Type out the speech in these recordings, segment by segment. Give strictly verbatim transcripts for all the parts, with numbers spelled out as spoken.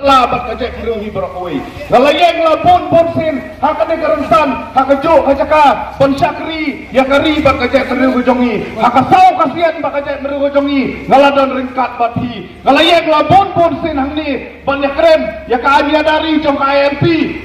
la bad ka jaitbynriew hi baroh kawei. Nga la ïeng la bun bun sien ha kane ka rynsan, ha kajuh ka jaka ban shakri ïa ka ri bad ka jaitbynriew ka jong ngi. Ha ka saw ka sien bad ka jaitbynriew ka jong ngi nga la don ryngkat bad phi. Nga la ïeng la bun bun sien hangne ban ïakren ïa ka aiñ ïada ri jong ka I L P,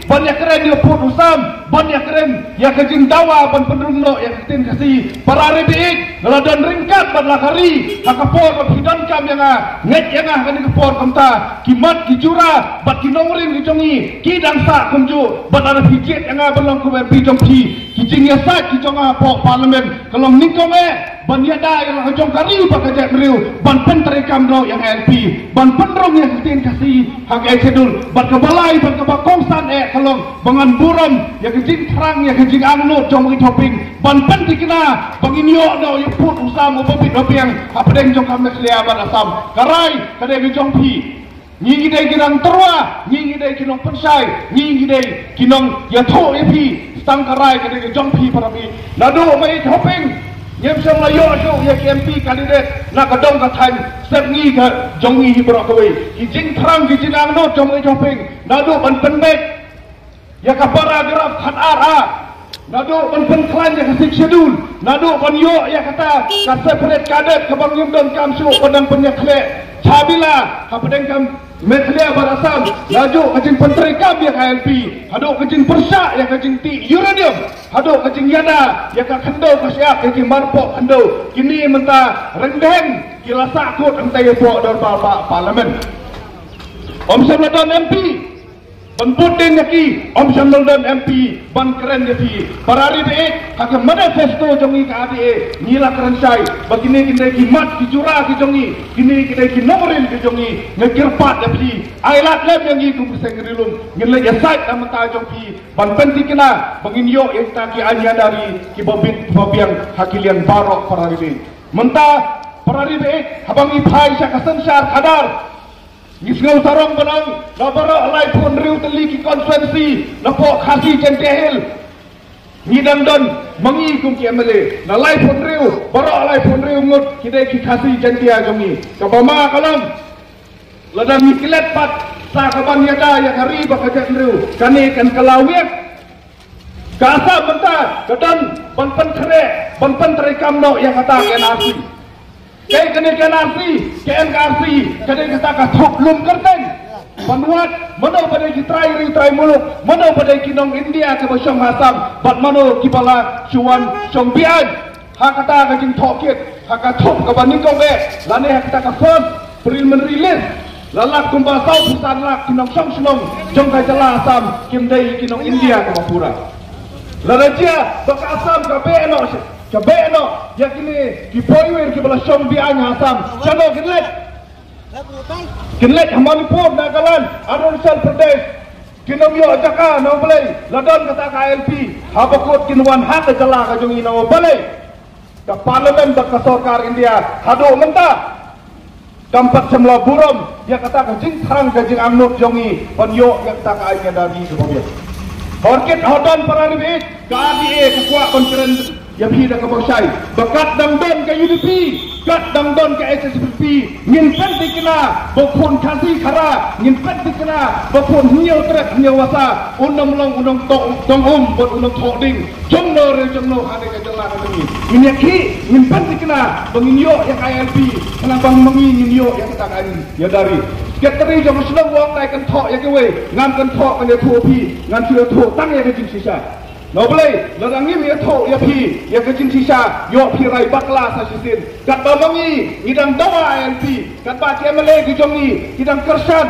ban ïakren ïa u pud u sam, ban ïakren ïa ka jingdawa ban pynrung noh ïa ka ktien Khasi. Para ri baieit, nga la don ryngkat bad la ka ri ha ka por ba phi donkam ïa nga, ngeit ïa nga ha kane ka por. Kumta ki mat ki jura bad ki nongrim ki jong ngi ki dang sah kumjuh, bad lada phi jied ïa nga ban long kum M P jong phi, ki jingïasaid ki jong nga hapoh Parliament ka long nyngkong eh ban ïada ïa la ka jong ka ri bad ka jaitbynriew, ban pyntreikam noh ïa ka I L P, ban pynrung ïa ka ktien Khasi ha ka Eighth Schedule. Bad kaba lai bad kaba kongsan eh ka long ba ngan burom ïa ka jingthrang ïa ka jingangnud jong i Hoping, ban pynthikna ba ngin ïoh noh ïa u pud u sam uba bit uba biang hapdeng jong ka Meghalaya bad Assam. Ka rai ka dei ka jong phi. Ngi ngi dei ki nongtyrwa, ngi ngi dei ki nongpynshai, ngi ngi dei ki nongïathuh ïa phi. Tang ka rai ka dei ka jong phi para baieit. Naduh ba i Hoping ngim shym la ïoh shuh ïa ki M P candidate na ka dong ka thaiñ sepngi ka jong ngi hi baroh kawei. Ki jingthrang ki jingangnud jong i Hoping naduh ban pynbeit ïa ka paragraph khatar A, naduh ban pynkhlaiñ ïa ka Sixth Schedule, naduh ban ïoh ïa kata ka separate cadet kaba ngim donkam shuh ban dang pynïakhleh sha bila hapdeng ka Meghalaya bad Assam, naduh ka jingpyntreikam ïa ka I L P, haduh ka jingpyrshah ïa ka jingtih uranium, haduh ka jingïada ïa ka khyndew ka shyiap, ïa ki marpoh khyndew. Kine mynta ryndeng ki la sahkut hangtai hapoh dorbar ba Parliament. Ym shym la don M P ban bud dien ïa ki, ym shym la don M P ban kren ïa phi. Para ri baieit, ha ka manifesto jong ngi ka R D A ngi la kren shai ba kine ki dei ki mat ki jura ki jong ngi, kine ki dei ki nongrim ki jong ngi. Nga kyrpad ïa phi, ai lad lem ïa ngi kum ka seng ri lum. Ngin leit ïasaid na bynta jong phi ban pynthikna ba ngin ïoh ïa kita ki aiñ ïada ri kiba bit ba biang ha ki liang baroh para ri baieit. Mynta para ri baieit, haba ngi phai sha ka synshar khadar, ngi sngew sarong ba nang na baroh laiphew hynriew tylli ki constituency napoh Khasi Jaintia Hills. Ngi dang don ma ngi kum ki M L A na laiphew hynriew, baroh laiphew hynriew ngut ki dei ki Khasi Jaintia jong ngi. Kaba ma ka long, lada ngi klet pat sa ka ban ïada ïa ka ri bad ka jaitbynriew, kane kan kylla wiar. Ka Assam mynta ka don ban pynkhreh, ban pyntreikam noh ïa kata ka N R C. Kaei kane ka N R C? Ka N R C ka dei kata ka thup lum kyrteng ban wad mano ba dei ki trai ri trai muluk, mano ba dei ki nong India kiba shong ha Assam, bad mano kiba la shu wan shong beaiñ. Ha kata ka jingtohkit, ha ka thup kaba nyngkong eh, lane ha kata ka first preliminary list, la lap kumba saw phew san lak ki nongshong shnong jong ka jylla Assam kim dei ki nong India kiba pura. Lada jia ba ka Assam ka beh noh, ka beh noh ïa kine ki poiwir kiba la shong beaiñ ha Assam, shano kin leit? Kin leit ha Manipur, Nagaland, Arunachal Pradesh. Kin ym ïoh jaka. Na U Blei, la don kata ka I L P, haba kut kin wan ha ka jylla ka jong ngi. Na U Blei, ka Parliament bad ka sorkar India haduh mynta kam pat shym la burom ïa kata ka jingthrang ka jingangnud jong ngi ban ïoh ïa kata ka aiñ ïada ri kaba biang. Hor kit hor don para ri baieit, ka R D A ka kwah ban kren ïa phi da kaba shai ba kat dang don ka U D P, kat dang don ka H S P D P, ngin pynthikna ba u khun Khasi Khara, ngin pynthikna ba u khun Hynñiewtrep Hynñiewwasa un ym long u nongtong um bad u nongthoh ding jongno re jongno ha kane ka jylla ka jong ngi. Ngin ïakhih, ngin pynthikna ba ngin ïoh ïa ka I L P, khnang ba ma ngi ngin ïoh ïa kata ka aiñ ïada ri. Secretary jong ka shnong u ong ngan kynthoh ïa kiwei, ngan kynthoh, ngan ïathuh ïa phi, ngan shu ïathuh tang ïa ka jingshisha. Na U Blei, lada ngim ïathuh ïa phi ïa ka jingshisha, ïoh phi rai bakla sa shisien. Katba ma ngi ngi dang dawa I L P, katba ki M L A ki jong ngi ki dang kyrshan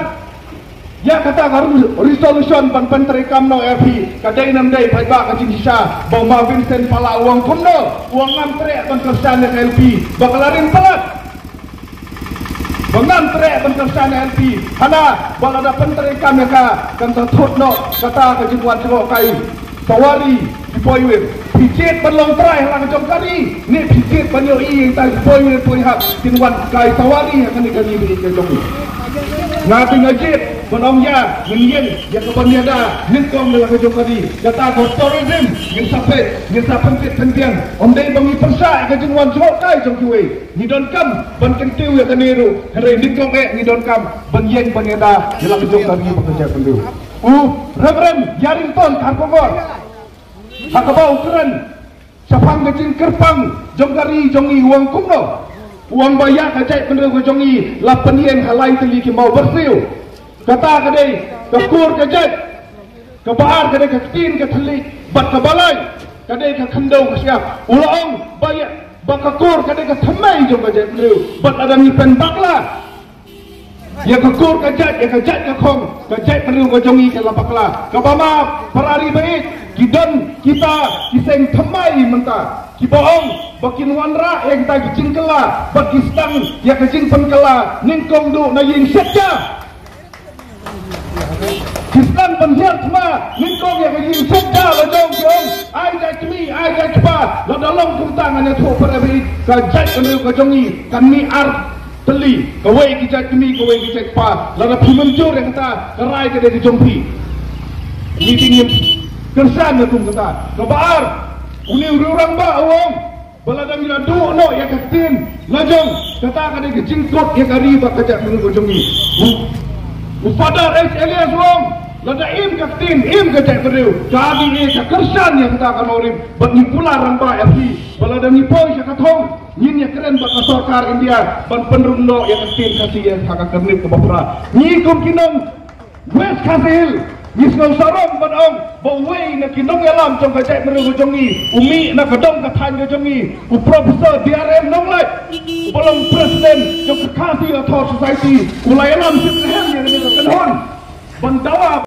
ïa kata ka re-, resolution ban pyntreikam noh ïa phi, ka dei nam dei paidbah ka jingshisha ba u ma Vincent Pala u ong kumno, u ong ngam treh ban kyrshan ïa ka I L P ba ka la rim palat. Ba ngam treh ban kyrshan ïa ka I L P, hana ba lada pyntreikam ïa ka, kan sa thut noh kata ka jingwan jngohkai. Sawari ki poiwir, phi jied ban long trai ha la ka jong ka ri ne phi jied ban ïohi ïa kita ki poiwir poihap kin wan kai sawari ha kane ka ri baieit ka jong ngi? Nga te nga jied Ban ong ïa, ngin ïeng ïa ka ban ïada nyngkong na la ka jong ka ri. Kata ka tourism ngin sa peit, ngin sa pynkit pynbiang. Ym dei ba ngi pyrshah ïa ka jingwan jngohkai jong kiwei. Ngi donkam ban kyntiew ïa kane ruh. Hynrei nyngkong eh ngi donkam ban ïeng ban ïada ïa la ka jong ka ri bad ka jaitbynriew. U Reverend Yarrington Kharkongor ha kaba u kren shaphang ka jingkyrpang jong ka ri jong ngi, u ong kumno? U ong ba ïa ka jaitbynriew ka jong ngi la pynïeng ha lai tylli ki mawbyrsiew. Kata ka dei ka kur ka jait, kaba ar ka dei ka ktien ka thylliej, bad kaba lai ka dei ka khyndew ka shyiap. U la ong ba ïa, ba ka kur ka dei ka thymmai jong ka jaitbynriew, bad lada ngi pynbakla ïa ka kur ka jait, ïa ka jait ka khong, ka jaitbynriew ka jong ngi ka la bakla. Kaba ma para ri ba ïeit, ki don kita ki seng thymmai mynta kiba ong ba kin wanrah ïa kita ki jingkylla, bad ki sdang ïa ka jingpynkylla nyngkong duh na ïing shet ja. Ki sdang ban hiar thma nyngkong ïa ka ïing shet ja la jong, ki ong ai jait kmie, ai jait kpa. Lada long kumta ngan ïathuh para ri, ka jaitbynriew ka jong ngi kan mih ar tylli, kawei ki jait kmie, kawei ki jait kpa. Lada phi mynjur ïa kata, ka rai ka dei ka jong phi. Ngi dei ngin kyrshan ïa kum kata. Kaba ar, une u rangbah u ong ba lada ngi la duh noh ïa ka ktien la jong, kata ka dei ka jingkut ïa ka ri bad ka jaitbynriew ka jong ngi. U, u Father H Elias u ong, lada im ka ktien, im ka jaitbynriew. Ka D A ka kyrshan ïa kata, ka Norim, bad ngi pula rangbah ïa phi ba lada ngi poi sha ka thong, ngin ïakren bad ka sorkar India ban pynrung noh ïa ka ktien Khasi ïa ka kyrnit kaba phra. Ngi kum ki nong West Khasi Hills ngi sngew sarong ban ong ba uwei na ki nongïalam jong ka jaitbynriew ka jong ngi, u mih na ka dong ka thaiñ ka jong ngi, u Professor D R M Nonglait, uba long president jong ka Khasi Author Society, u la ïalam shit lehem ïa kane ka kynhun ban dawa